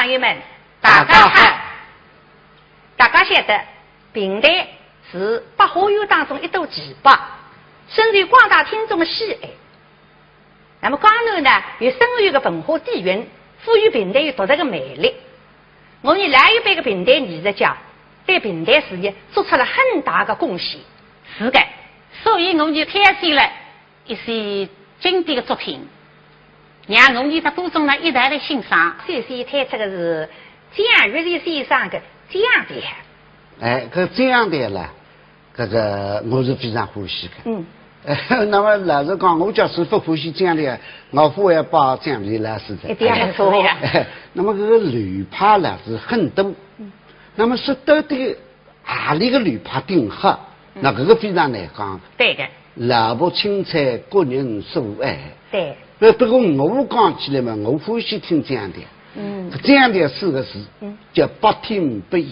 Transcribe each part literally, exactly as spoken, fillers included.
朋友们，大家好。大家晓得，评弹是百花园当中一朵奇葩，深受广大听众的喜爱。那么江南呢，有深厚的文化底蕴，赋予评弹有独特的魅力。我们老一辈的评弹艺术家对评弹事业做出了很大的贡献。是的，所以我们就挑选了一些经典的作品，让我们在当中呢一道来欣赏。首先推出的是蒋月泉先生的《江调》。哎，搿《江调》呢，搿个我是非常欢喜的。嗯。那么老实讲，我假使勿欢喜《江调》，我勿会拜《江调》老师的。一点也勿错呀。那么搿个流派呢是很多。嗯。那么说到底，何里个流派顶好？嗯。那搿个非常难讲。对的。老伯青菜，各人所爱。对。呃，不过我讲起来嘛，我欢喜听《江调》。嗯。《江调》四个字，嗯。叫百听不厌。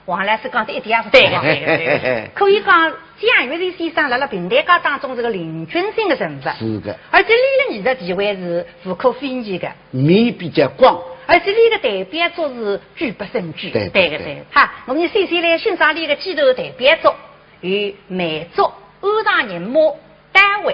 王老师讲得一点也勿错。对的，对的，对的。可以讲，蒋月泉先生辣辣评弹界当中是个领军性的人物。是的。而且俚的艺术地位是无可非议的。面比较广。而且俚的代表作是举不胜举。对，对，对，对。对。好，我们首先来欣赏俚的几段代表作，有《梅竹》、《安上人马》、《单位》。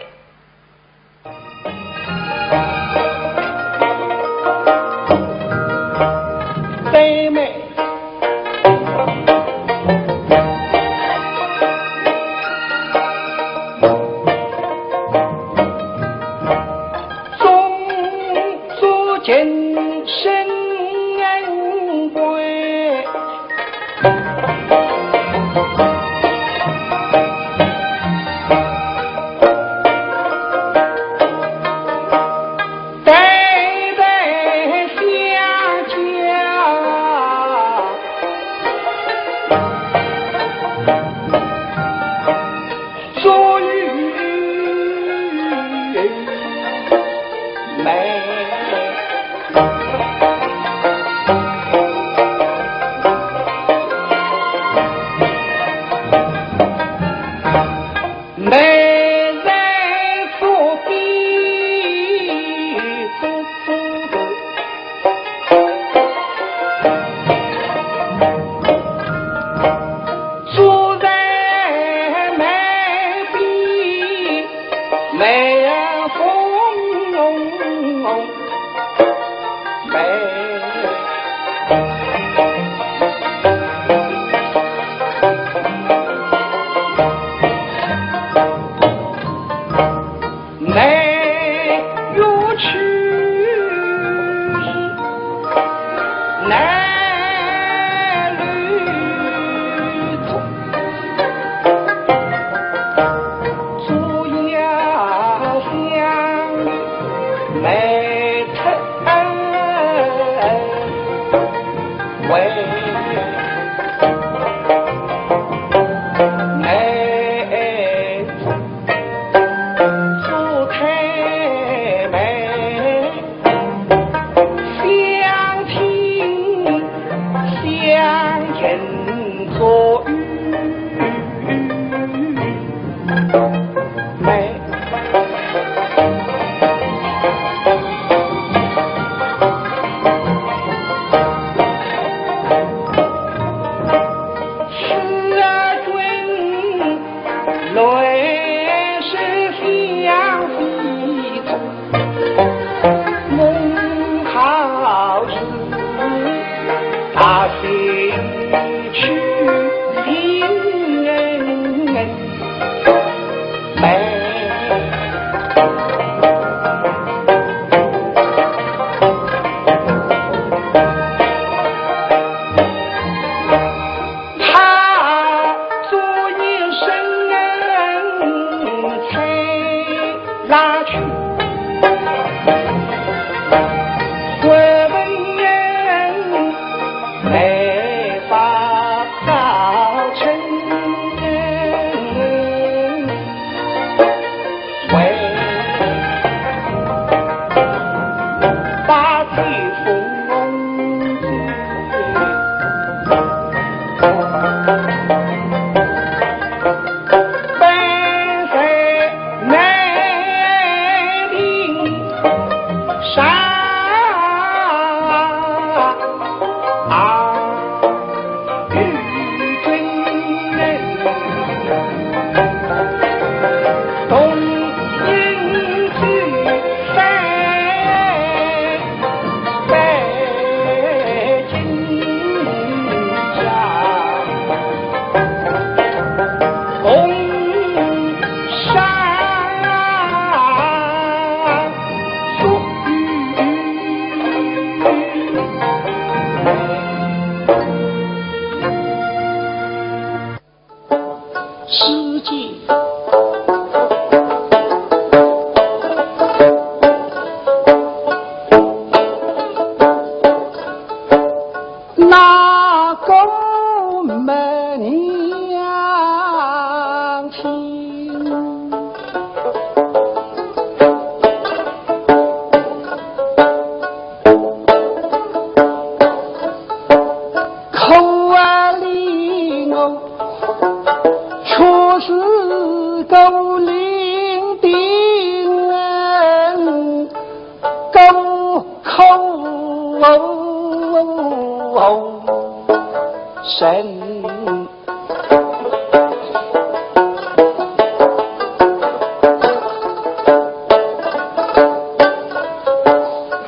人。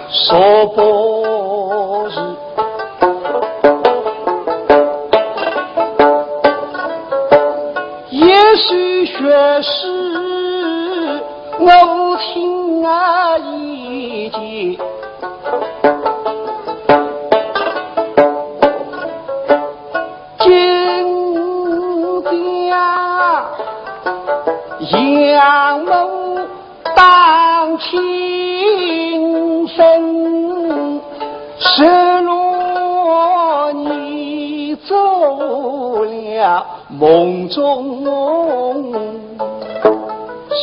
说不是，也是学士，我听啊已经。 今朝杨某当亲身，失落你做了梦中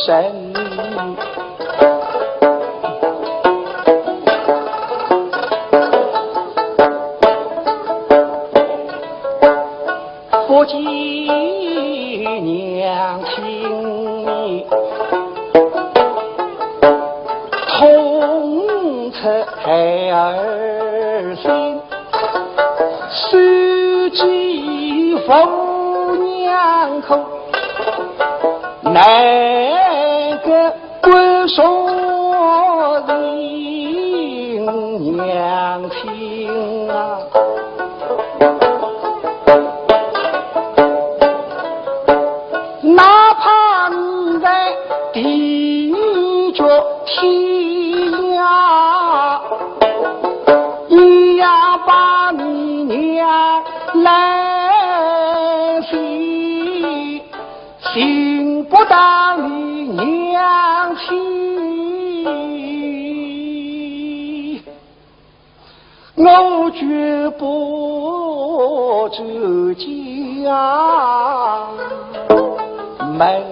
人。 不及娘亲，痛彻孩儿心，思及父娘苦，难个 不说情，娘亲啊，哪怕你在地角天涯，也要把你娘来寻。 寻不到你娘亲，我绝不出家门。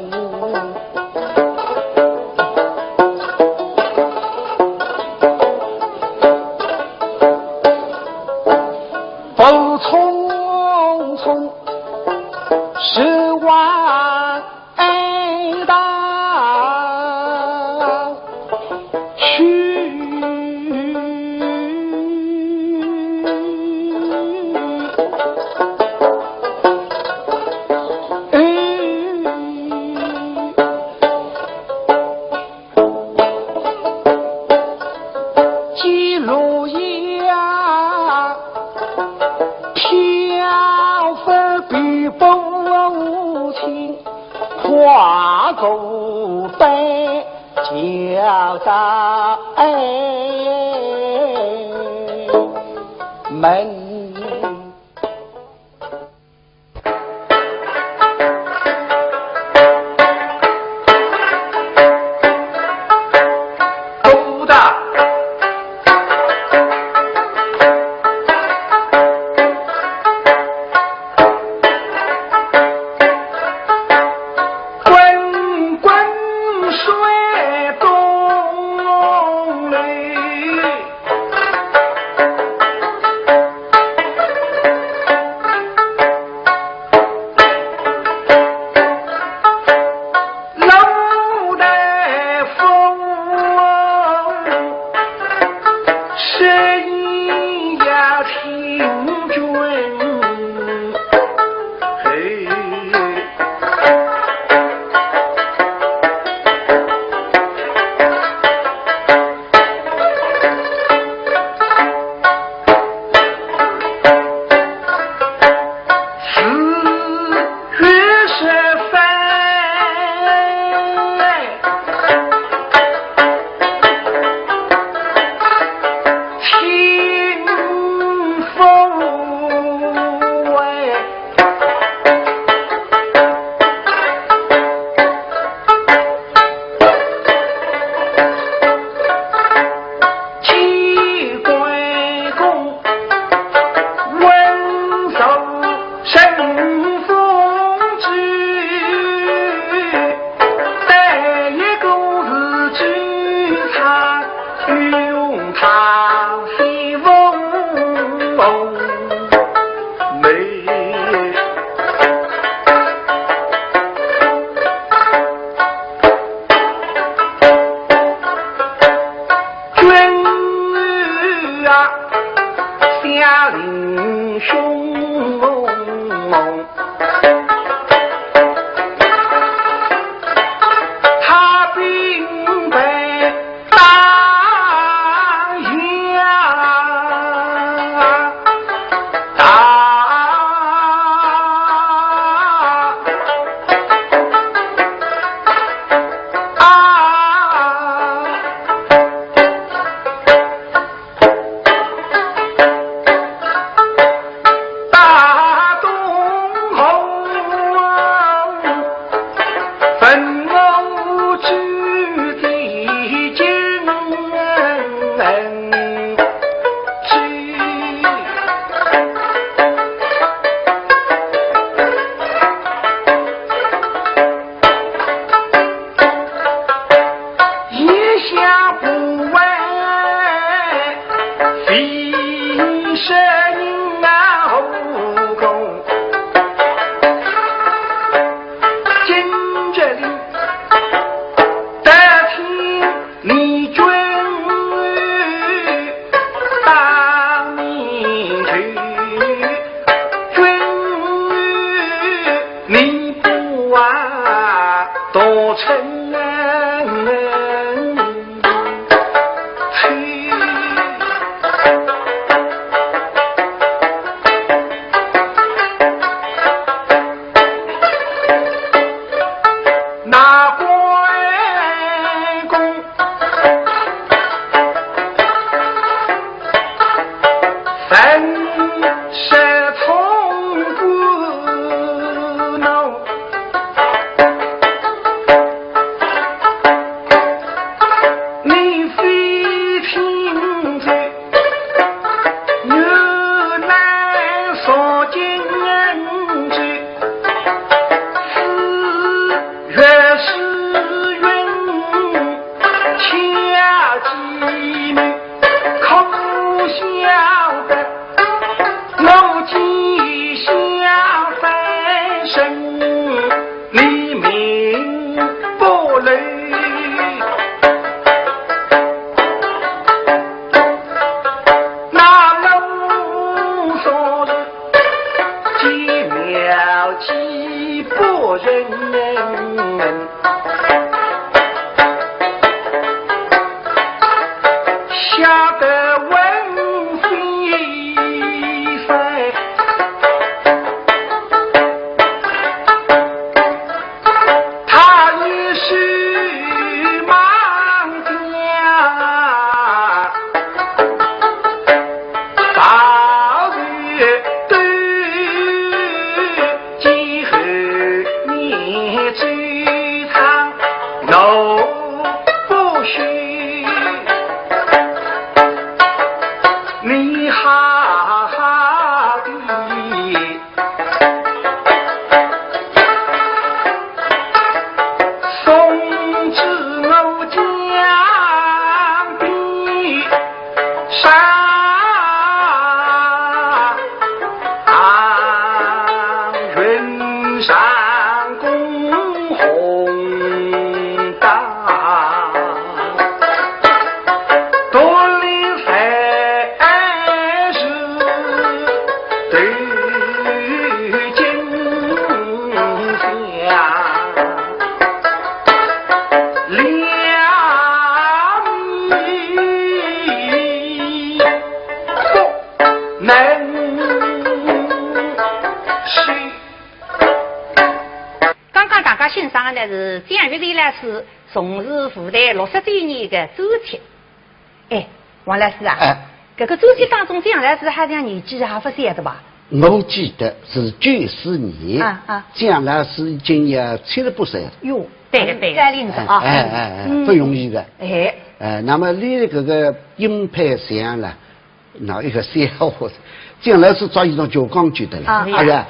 不匆匆 十万哀悼去。记录呀，飘忽比不清，跨过北桥到门。 滚滚水东流。 老大夫，是你呀，听君。嘿。 四月十三，清风哎。 见关公，问候神风之，第一个是朱砂，用他西风。 梅。君啊，下令兄你好好的送至我江边上，云上公红。 刚刚大家欣赏的呢是蒋月泉老师重视舞台六十周年的专辑。哎，王老师啊，哎。搿个专辑当中蒋老师好像年纪还勿小的吧？我记得是九四年，啊，啊。蒋老师已经要七十八岁了。哟，对的，对的。高龄的啊。哎，哎，哎，嗯。不容易的。哎。哎，那么你搿个音配像了， 闹一个笑话，蒋老师早已经叫讲究的了，啊。哎呀，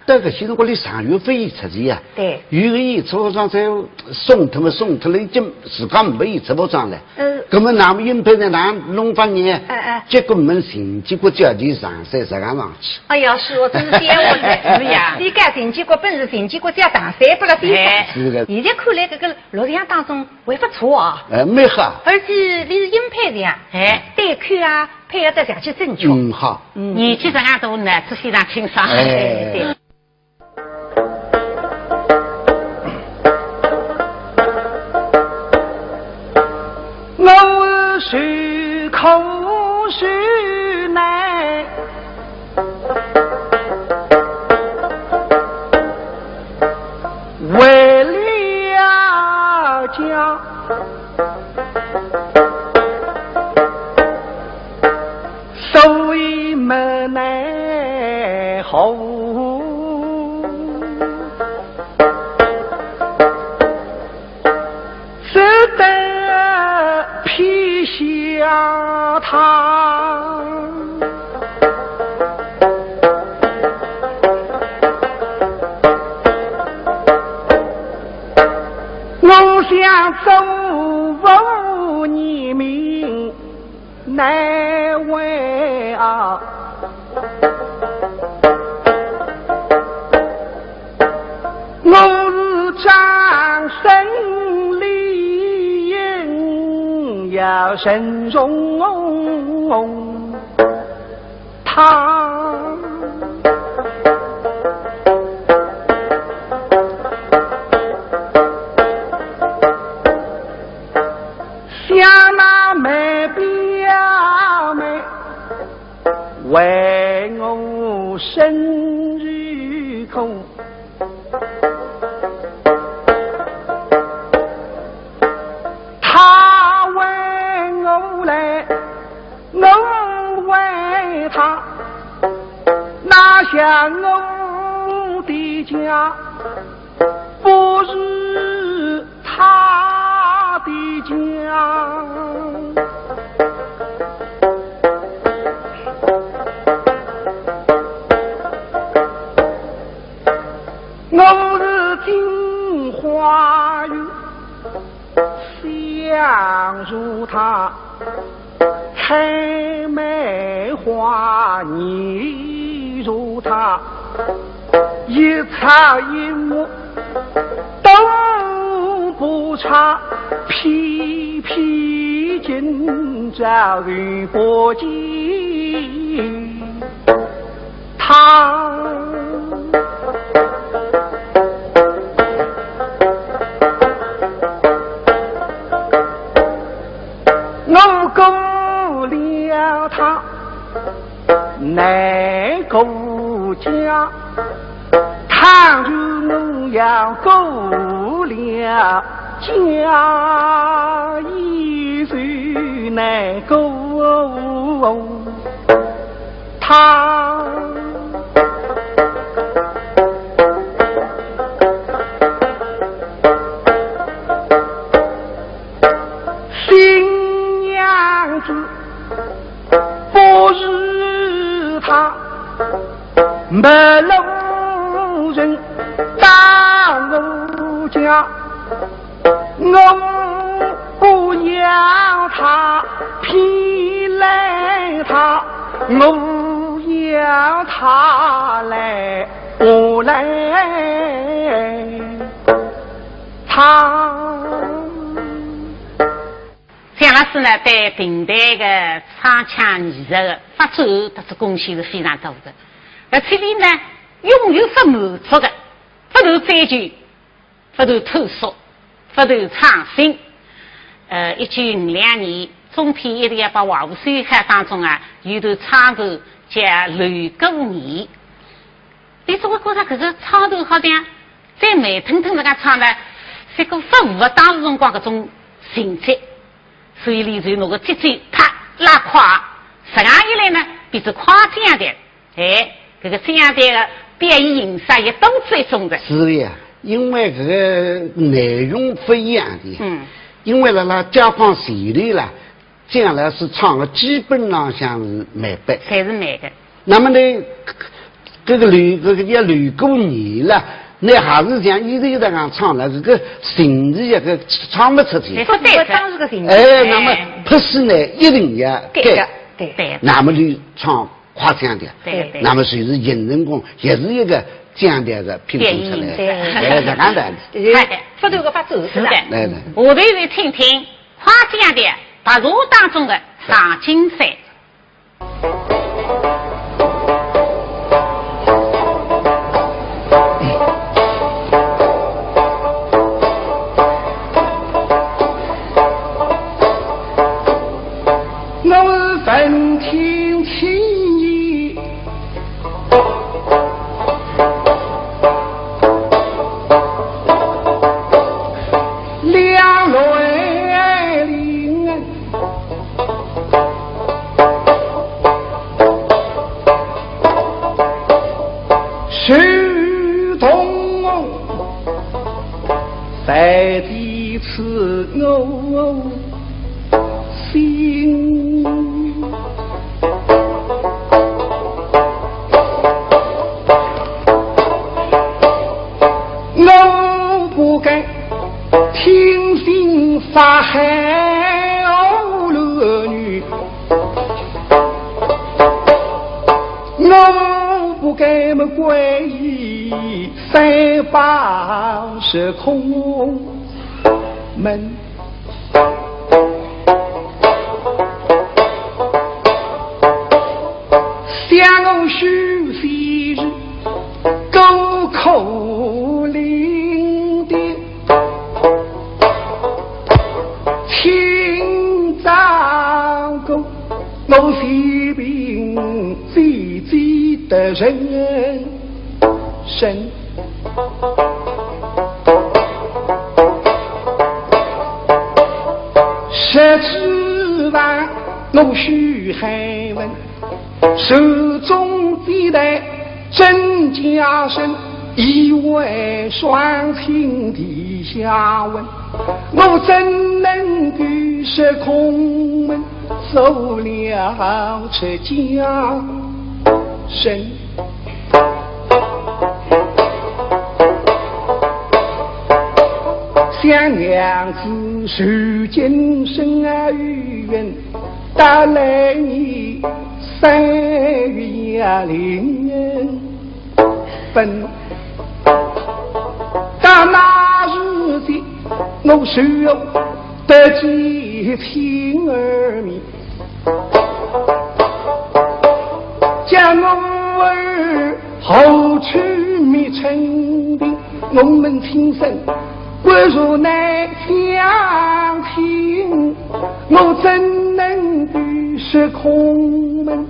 到搿歇辰光里上月勿演出去呀，对。有个演出服装侪送脱么送脱了，已经自家没演出服装了。嗯。葛么那么音配呢，哪弄法呢？哎，哎。结果问秦建国叫伊上山，实梗上去。哎呀，是哦，真是笑话呢。是呀。你讲秦建国本事，秦建国叫上山不了地方。哎。是的。现在看来，搿个录像当中还不错啊。哎，蛮好。而且你是音配的呀，哎。对口啊， 配合得上去正确。嗯，好。嗯。年纪实梗大，脑子非常清爽。哎。对，对。我是空虚来，为了家， 所以没奈何。只得撇下他。 我想祖父严明难为啊，我是张生理应要慎重。 他。想那梅表妹，为我生日苦。 他为我来，我为他，哪像我的家，不是他的家。 我是金花玉，镶如她；采梅花，艺如她，一草一木都不差，偏偏今朝遇不见。 他。我过了她，难过家。倘若我要过了家，也是难过 他。新娘子不是没路人带我家，我不要他，偏来他，我要他来，我来唱。 蒋老师呢，对评弹个唱腔艺术个发展，特别贡献是非常大个。而且呢，永远勿满足个，勿断追求，勿断探索，勿断创新。呃，一九五两年，中篇一定要把华夏山海当中啊，有段唱段叫《楼鼓弦》。 伊总归觉着搿个唱段好像再慢腾腾搿个唱呢，是个勿符合当时辰光搿种情节，所以伊就拿个节奏啪拉快，实梗一来呢，变成快讲调。哎，搿个讲调个表演形式也多出一种个。是的呀，因为搿个内容勿一样的呀。嗯。因为辣辣解放前头啦， 讲了是唱了基本浪向是慢板。侪是慢个。那么呢，搿个楼，搿个叫楼鼓弦了，那还是像一直一直讲唱了，搿个情节啊，搿唱勿出去。哎，勿对个。当时个情节。哎，那么哎。拍戏呢，一定要改。对个，对。对。那么就唱快讲调。对，对。那么就是形成功，也是一个讲调个拼凑出来的。对。哎，是搿样的。哎，勿断个发展，是的。是的。哎，对。下头就听听 快讲调白蛇当中个常金山。我闻听清意， 两泪淋，手动在地此我 心。我不敢听信杀害我儿女，我不敢么怪异三宝是空门。 想我许仙是孤苦伶仃，清早个我随便姐姐得人生。 十指环，我许汉文，手中佩戴镇江神，意味双亲地下闻。我怎能够说空门，做了出家人？ 想娘子受尽深恩，带来你三月夜临分。到那时节，我受得见亲儿面。 叫我儿何处觅春庭，我们亲生不如难相亲，我怎能够说空门，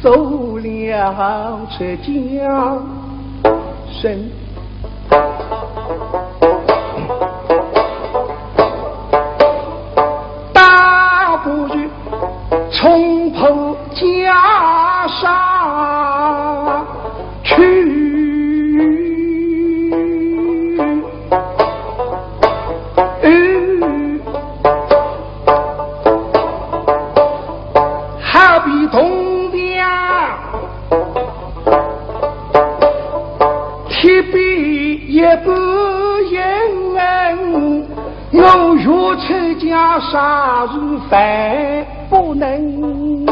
做了出家人？ 大不如冲破袈裟去，好比铜匠出家啥事还不能？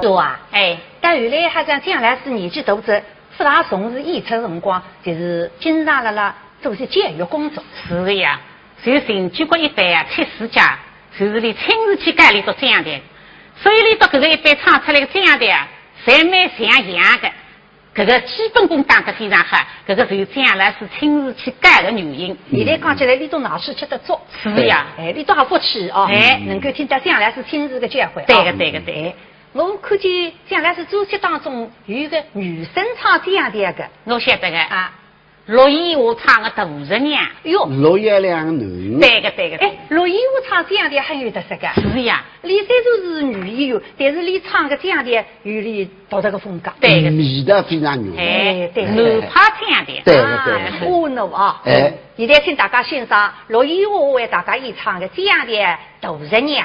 有啊，哎，但后来好像讲来是年纪大哉，勿大从事演出辰光，就是经常辣辣做些教育工作。是的呀，所以新中国一代啊，出世家，就是俚亲自去教俚笃讲台，所以俚笃搿个一辈唱出来个讲台啊，侪蛮像样个。 搿个基本功打得非常好，搿个就是讲来是亲自去教个原因。现在讲起来，俚笃老师吃得足。是呀。哎，俚笃好福气哦，哎。能够听到讲来是亲自个教诲啊。对个，对个，对个。哎，我看见讲来是专辑当中有一个女生唱讲台个。我晓得个。啊。陆丽华唱个《杜十娘》。哟。陆叶良囡。对个，对个。哎，陆丽华唱讲台很有特色个。是呀。俚虽然是女演员，但是俚唱个讲台 有俚独特个风格。对个。味道非常浓。哎，对个。南派腔调。对个，对个。啊，阿奴啊。哎。现在请大家欣赏陆丽华为大家演唱个讲台《杜十娘》。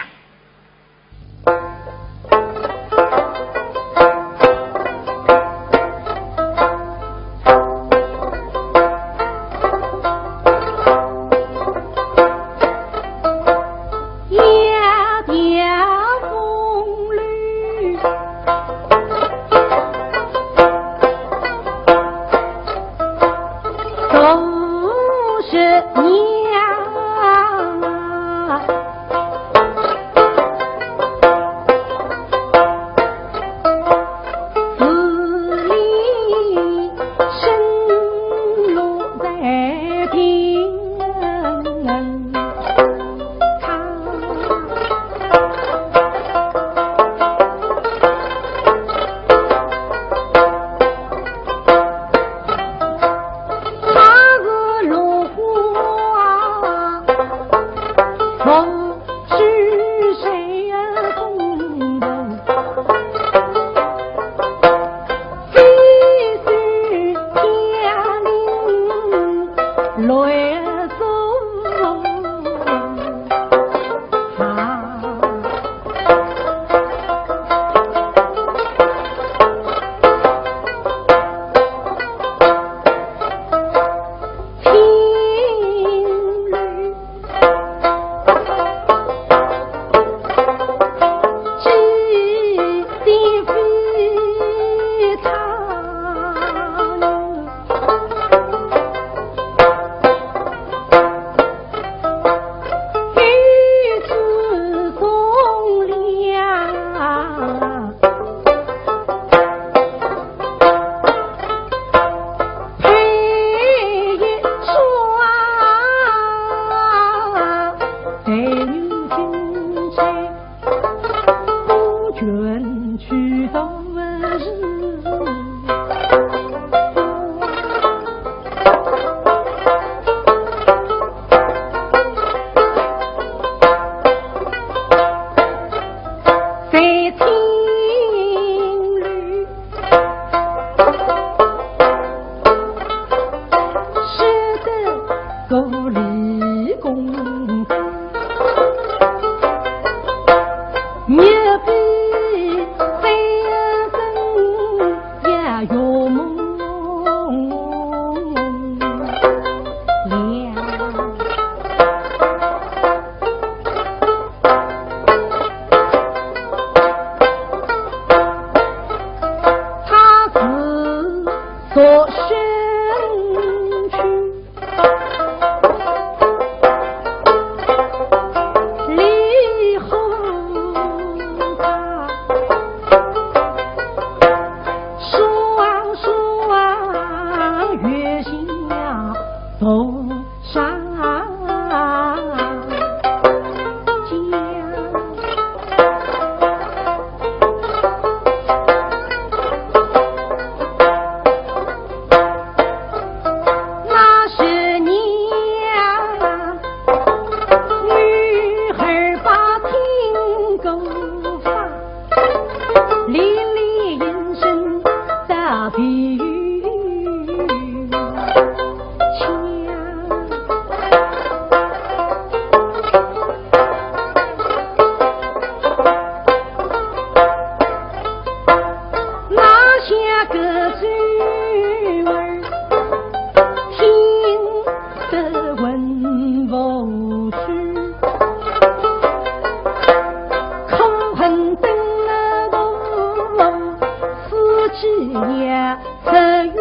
也曾有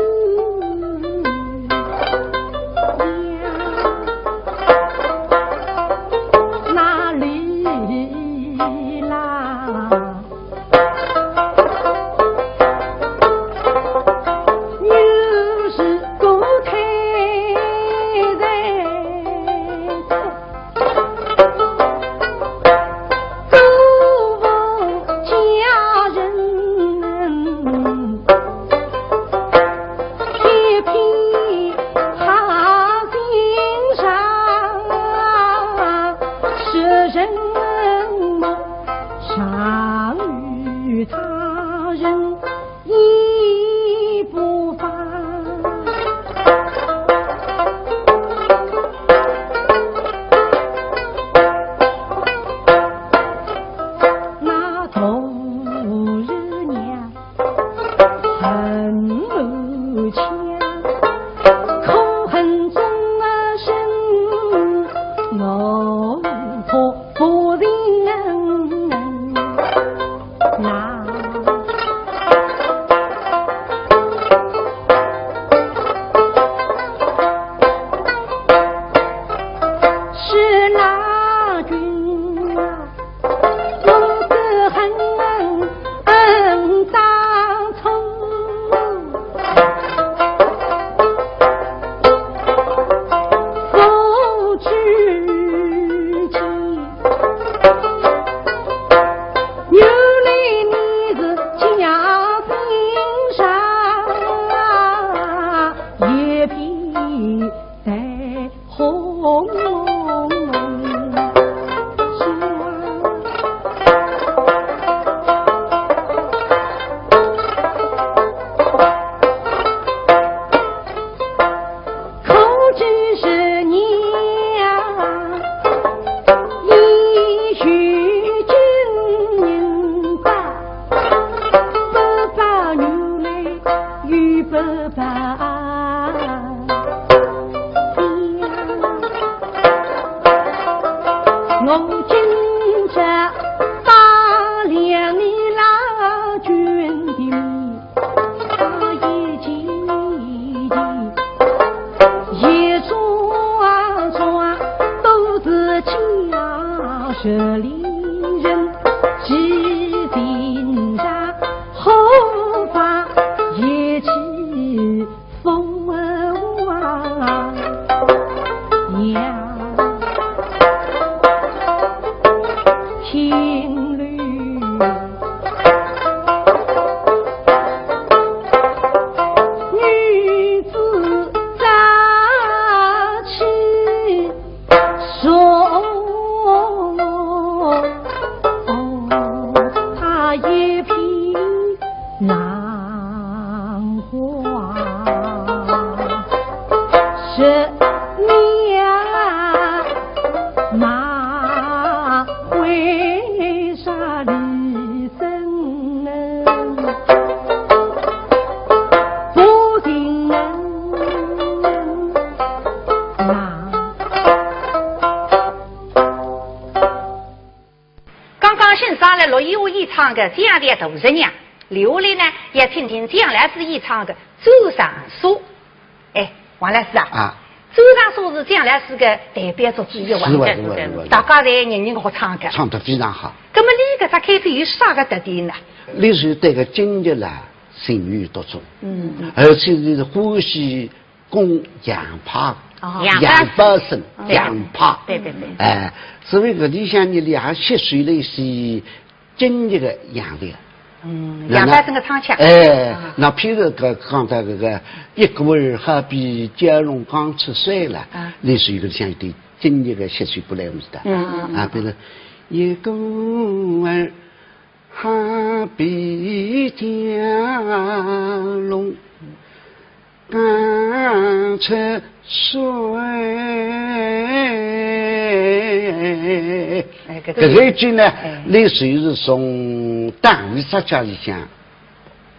呀，哪里啦？又是个太太。 祝福家人一片好心肠，使人常与他人 一不凡。那昨日娘恨母亲，可恨终生我 不情愿。是那君啊，我只恨恨当初。 夫妻间，原来你是假心肠，也比在红楼梦。 可知是娘，已许今人道，不报原来又不报。 我今朝当了你老君的面，一件一件，一桩桩，都是家事里人，几经常，何妨一起 风啊呀，停留。女子早起 说，他一匹兰花，是娘马会上里生。 不行啊。刚刚欣赏了陆游演唱的《江边渡日娘》，留下来呢，也听听蒋老师演唱的《周郎宿》。哎，王老师啊，啊。周郎宿是蒋老师的代表作之一啊，是啊，是啊，是啊，是啊。大家侪人人学唱的。唱得非常好。那么你搿只开篇有啥个特点呢？你是对个经历啦， 情有独钟，嗯。而且是欢喜供杨派，哦。杨派生，对。杨派。对，对，对。哎，所以搿里向呢，伊还吸收了一些京剧的样调。嗯，那杨派生的唱腔。哎，啊。那譬如讲，讲到搿个一个人好比蛟龙刚出水了，啊。类似于搿里向一点京剧的吸收过来物事的。嗯，嗯，嗯。啊，比如一个人 好比蛟龙刚出水。哎，搿个，搿个一句呢，哎。类似于是从《大鱼杀家》里向学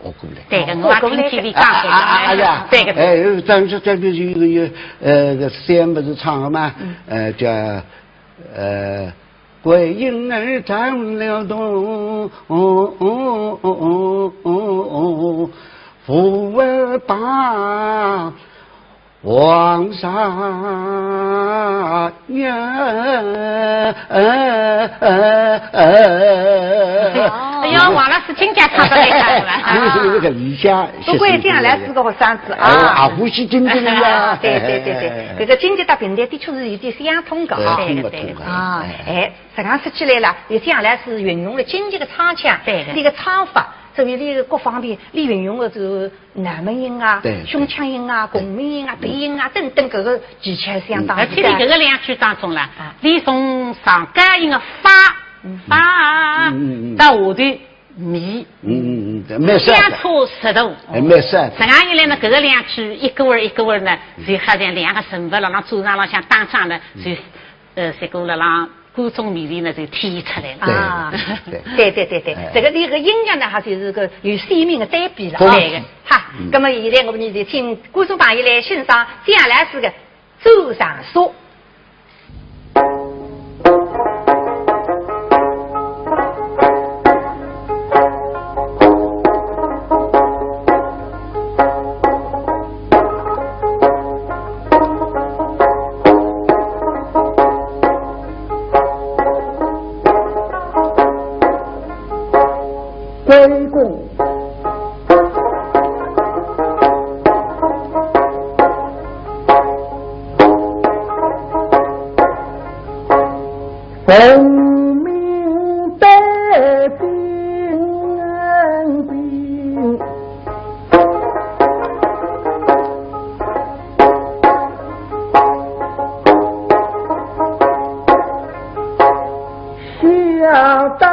过来。对个，我也听T V讲过。啊，啊，啊，啊，呀。对个，对个。哎，当时这个有一个，有，呃，搿三个字唱的嘛，嗯。呃，叫，呃， 桂英儿长了肚，哦哦哦哦哦哦，福尔巴王上呀。哎呦，王老师金家唱得来了。就是那个李家，不愧是杨老师个学生子啊。哎，啊，欢喜京剧呀。对对对对，这个京剧搭评弹的确是有点相通个啊。哎，通个对对通个。啊，哎哎，实际上说起来了，有杨老师运用了京剧个唱腔，对的这个唱法，所以这个各方面，你运用了这个南门音啊对、对胸腔音啊、共鸣音啊、鼻音啊等等各个技巧相当而且你搿个两句当中啦啊，你从上高音个发发嗯嗯嗯到下头咪，嗯嗯嗯，蛮帅的，相差适度。哎，蛮帅的。实际上呢，搿个两句一个味儿一个味儿呢，就好像两个人物辣辣桌浪浪向打仗呢，就呃，结果辣辣观众面前呢就体现出来了。啊，对对对对对哎，这个那个音乐呢，还是一个有鲜明的对比了。对对的。好，那么现在我们就请观众朋友来欣赏杨老师的《周长沙》。关公奉命带兵，下到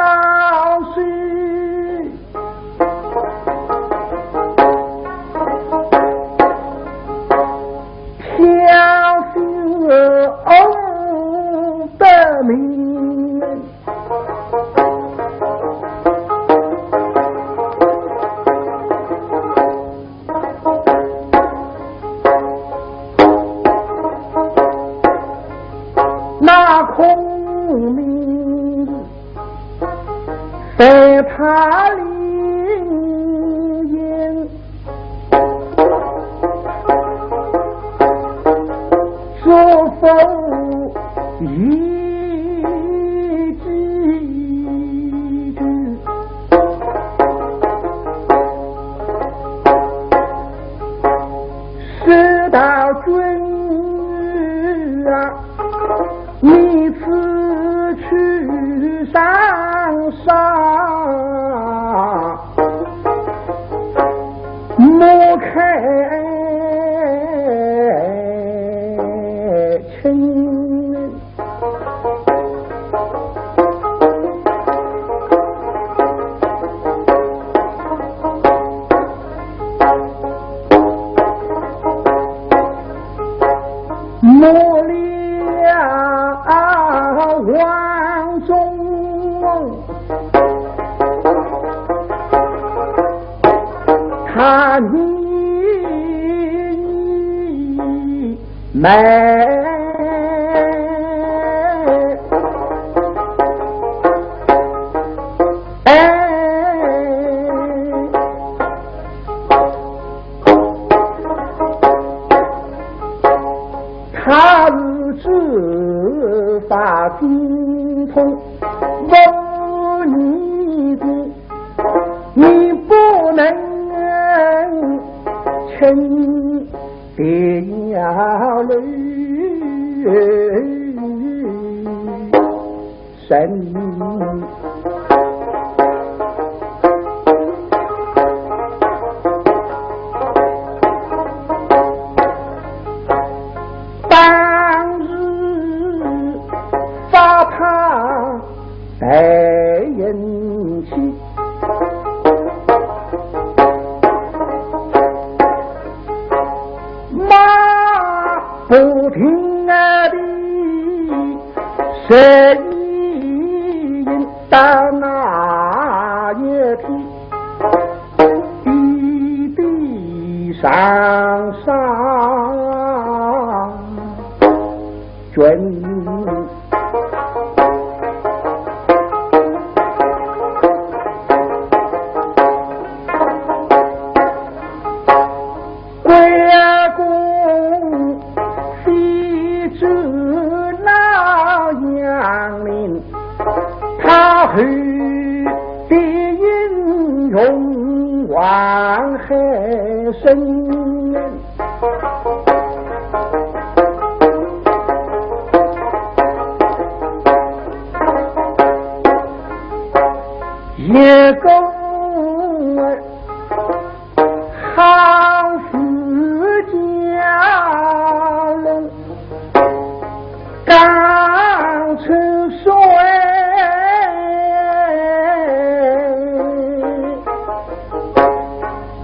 水，飘雪红得明。 那孔明在他里面，祝福一句。 事到君日啊，你此去长沙，莫开亲。 没了王忠，他你 没。哎，他是执法精通，无疑的，你不能轻 掉了神。当时把他 带人去，马不停蹄地，随人到那一天，一地上上君。雄黄海参，一个好似蛟龙。 刚出水，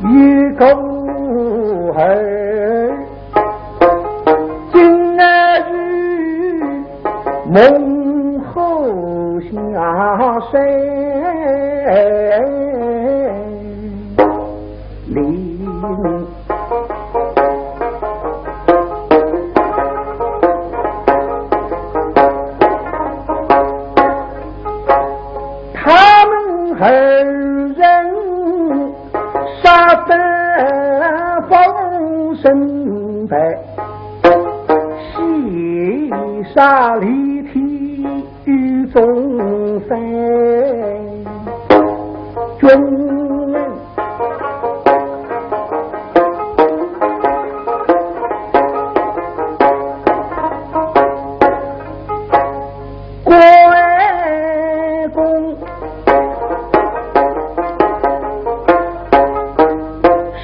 一个儿，今日梦后下山。 他们二人杀得不胜败，西沙离天 雨中飞，军关公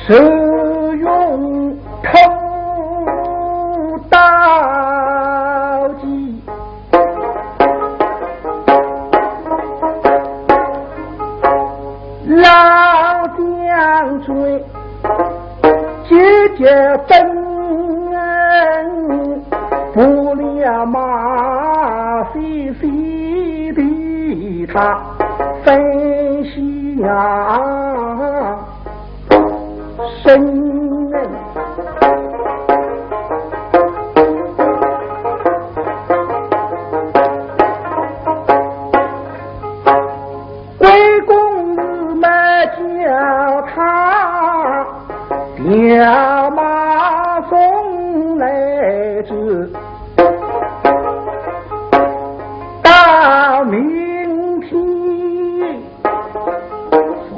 是用屠刀计。 老将军节节奔，不料马飞飞的他飞下 身。关公嘛叫他调马送来迟，到明天 终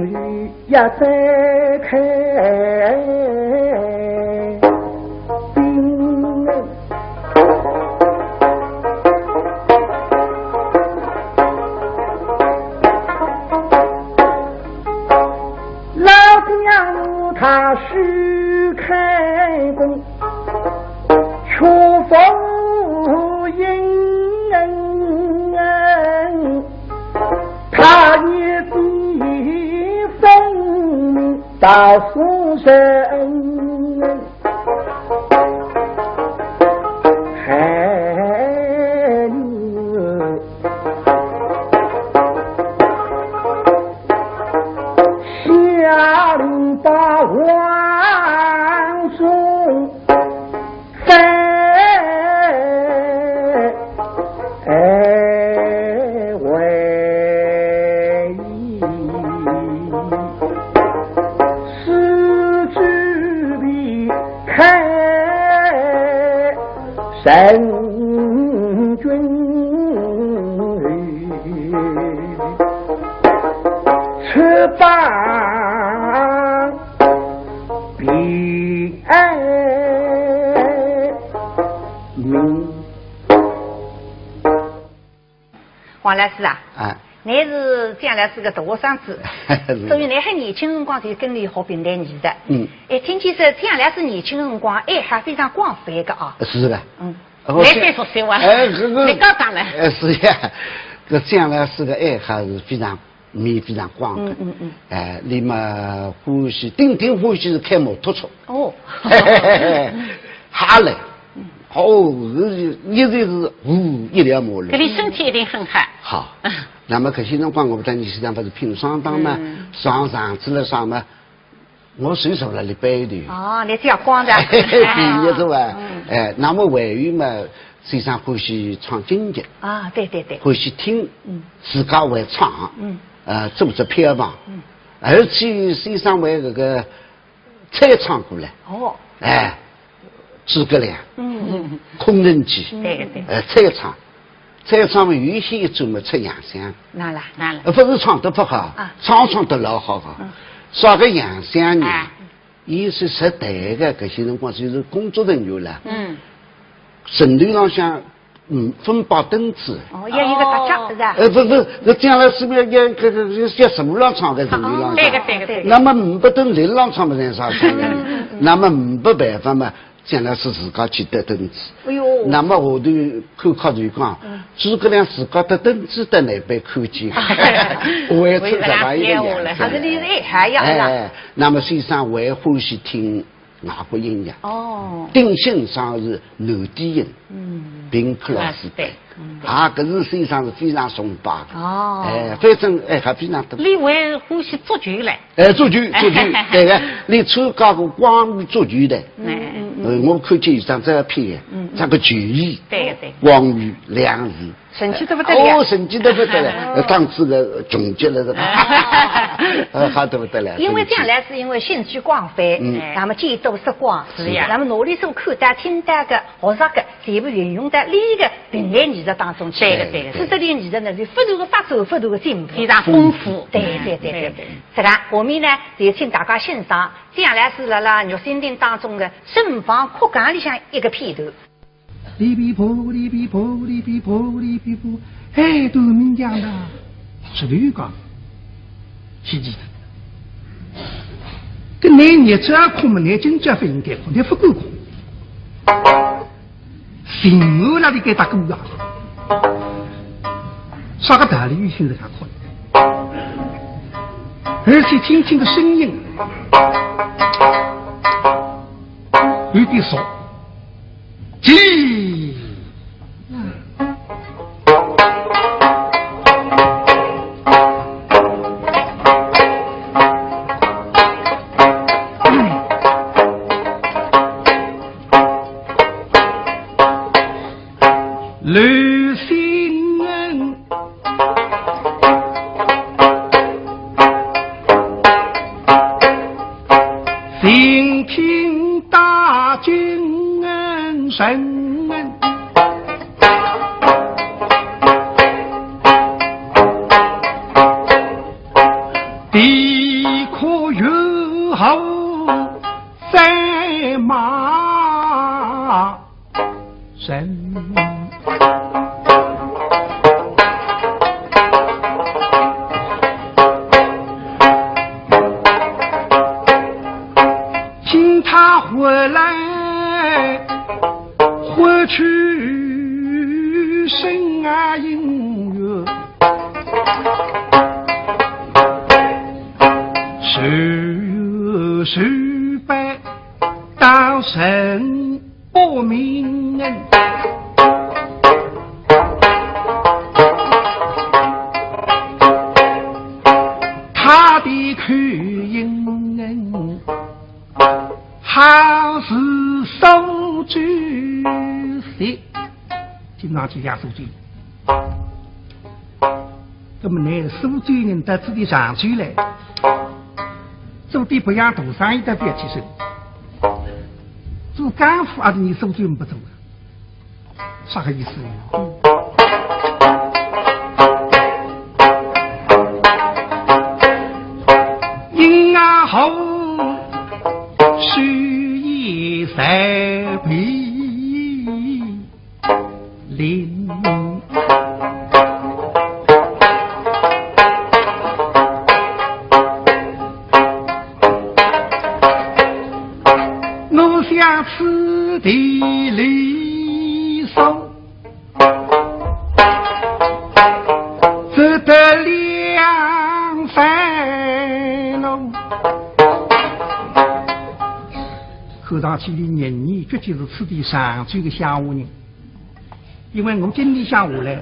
于要展开兵。老将他许开弓，却无应。 他一地分明到苏州，害你下令把王忠 在为是举笔开神君出榜。 平安。王老师啊，啊。倷是姜老师个大学生子，是。所以倷很年轻辰光就跟俚学评弹艺术。嗯。哎，听见说姜老师年轻辰光爱好非常广泛个啊。是个。嗯。我倷蛮熟悉哇。哎，搿个，倷讲讲来。哎，是呀，搿姜老师个爱好是非常 面非常广个。嗯，嗯，嗯。哎，俚嘛欢喜，顶顶欢喜是开摩托车。哦。哈嘞。嗯。哦，一直是无一条马路。搿俚身体一定很好。好。那么搿歇辰光我勿搭倷先生勿是拼双档嘛，嗯。上场子了啥嘛， 我随手了一杯的。哦，倷只要光的。嘿嘿，毕业是吧？嗯。哎，那么外语嘛，先生欢喜唱京剧。啊，对对对。欢喜听，嗯。自家会唱，嗯。呃，组织票房，嗯。而且先生为搿个采访过来。哦。哎，诸葛亮，嗯。空城计，对对。呃，采访。采桑么有一些一种么出洋相，哪啦？哪啦？呃，勿是唱得勿好，啊。唱唱得老好个。嗯。啥个洋相呢？哎。伊是实在个，搿些辰光就是工作人员啦。嗯。城楼浪向，嗯，分摆凳子。哦，要有个搭脚，是吧？呃，勿，勿，搿将来是勿是要，要，要，要，要什么浪唱个城楼浪向？对个，对个，对个。那么呒不凳子浪唱么，哪能唱呢？嗯，嗯，嗯。那么呒不办法嘛， 将来是自家去搭凳子。哎哟。那么下头看客就讲，嗯。诸葛亮自家搭凳子搭哪能看见？还出这样一个样子。还是你是爱好呀，是吧？哎，那么先生还欢喜听外国音乐。哦。丁先生是南电音，嗯。平克劳斯贝。 啊，搿是先生是非常崇拜的。哦。哎，反正爱好非常多。你还欢喜足球嘞？哎，足球，足球，对个，你参加过广元足球队。嗯，嗯，嗯。呃，我看见一张照片，嗯，嗯。这个球衣，对个，对个。广元两字。神气得不得了。哦，神气得不得了，呃，当时个穷极了，是吧？哎。呃，好得不得了，因为这样来是因为兴趣广泛，嗯。那么见多识广，是呀。那么拿里所看到、听到个、学着个， 全部运用到俚个评弹艺术当中去。对个，对个，对个。使得俚艺术呢，是不断个发展，不断个进步。非常丰富。对，对，对，对。对，对。实梗，下面呢，就请大家欣赏蒋老师辣辣《玉蜻蜓》当中的《沈房哭梗》里向一个片段。哩噼婆，哩噼婆，哩噼婆，哩噼婆，哎，都明讲的，是头讲，是记得。搿倷日脚也哭么，倷今朝勿应该哭，倷勿敢哭。 心里辣里该搭鼓啊，啥个道理？有心自家哭，而且听听个声音，有点熟，急。 刘心恩，心听大惊神。地可有后 在骂人。请他回来，回去审啊音乐。 谁谁拜当神不明恩，他的口音好似苏州话。听上去像苏州。 那么呢，苏州人到此地常住来，做点别样大生意都不要去收，做干部还是你苏州人不做啊？啥个意思呢？应啊好，是一三皮。 林。我想此地离松，只得两三弄。看上去你人呢，绝对是此地常住的乡下人。 因为我今天想下来，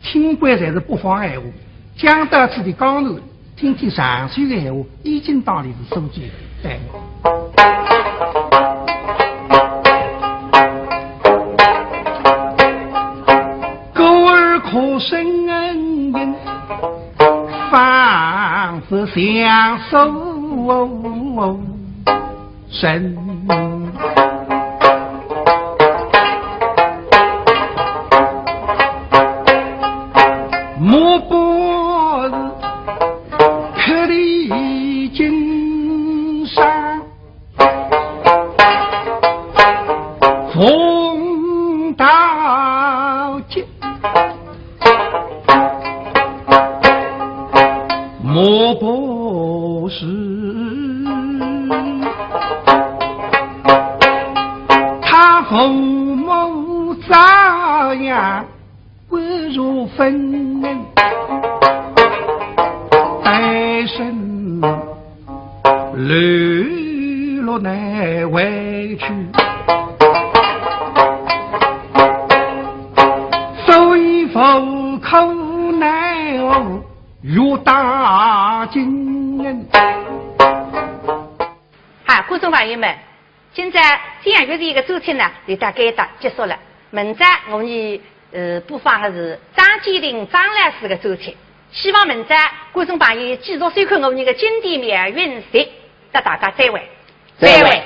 清官侪是北方闲话，讲到此地江南，听听常州的闲话，已经当然是苏州闲话。故而可生恩，方是相思。 人。是他父母早呀，不如分人，单身流落难回去，所以无可奈何。 越大金人。好，观众朋友们，今朝《江月》的一个专题呢，就到该搭结束了。明朝我们呃播放的是张鉴庭张老师的专题，希望明朝观众朋友继续收看我们的经典妙韵集，搭大家再会。再会。